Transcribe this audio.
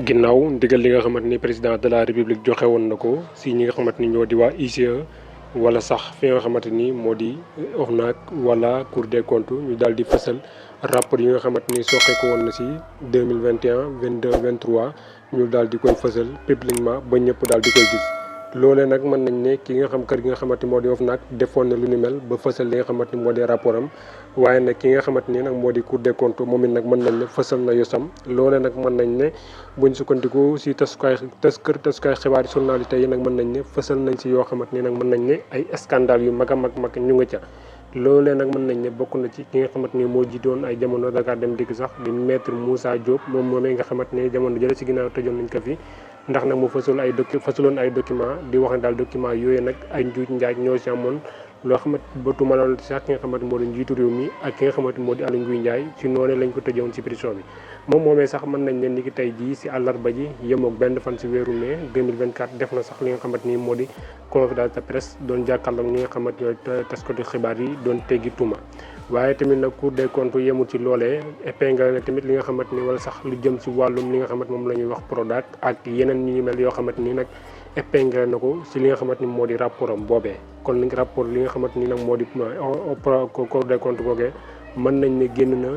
ginnaaw ndigal li nga xamante ni président de la république joxe woon na ko si ñi nga xamante ni ñoo di waa ICE wala sax fi nga xamante ni moo di OFNAC wala Cour des comptes ñu daal di fësal rapport yi nga xamante ni soqeeku woon na si 2021 22 23 ñu daal di koy fësal publiquement ba ñëpp daal di koy gis. loolee nag mën nañ ne ki nga xam kër gi nga xamante moo di OFNAC defoon na lu ni mel ba fësal li nga xamante ni moo di rapport am waaye nag ki nga xamante ni nag moo di Cour des comptes moom it nag mën nañ ne fësal na yosam loolee nag mën nañ ne buñ sukkandiku si tasukaay xibaar yi journalité yi nag mën nañ ne fësal nañ si yoo xamante ni nag mën nañ ne ay scandale yu mag a mag ñu nga ca. loolee nag mën nañ ne bokk na ci ki nga xamante ni moo jiitoon ay jamono Dakar Dem Dikk sax di maître Moussa Diop moom moomee nga xamante ni jamono jële si ginnaaw tëjoon nañ ko fi ndax nag mu fësaloon ay document di wax ne daal document yooyu nag ay njuuj njaaj ñoo si amoon loo xamante ba tuumaloon sax ki nga xamante moo di njiitu réew mi ak ki nga xamante moo di Aly Ngouille Ndiaye si noonu lañ ko tëjoon si prison bi moom moomee sax mën nañ ne ni ki tey jii si àllarba ji yemook benn fan si weeru mai 2024 def na sax li nga xamante ni moo di conférence de presse doon jàkkaarloog ñi nga xamante ñooy taskatu xibaar yi doon teggi tuuma waaye tamit nag Cour des comptes yemul ci loolee épingle na tamit li nga xamante ni wala sax lu jëm si wàllum li nga xamante moom la ñuy wax Prodac ak yeneen ñi mel yoo xamante ni nag épingle na ko si li nga xamante ni moo di rapport am boobee kon li rapport li nga xamante ni nag moo di Cour des comptes googee mën nañ ne génn na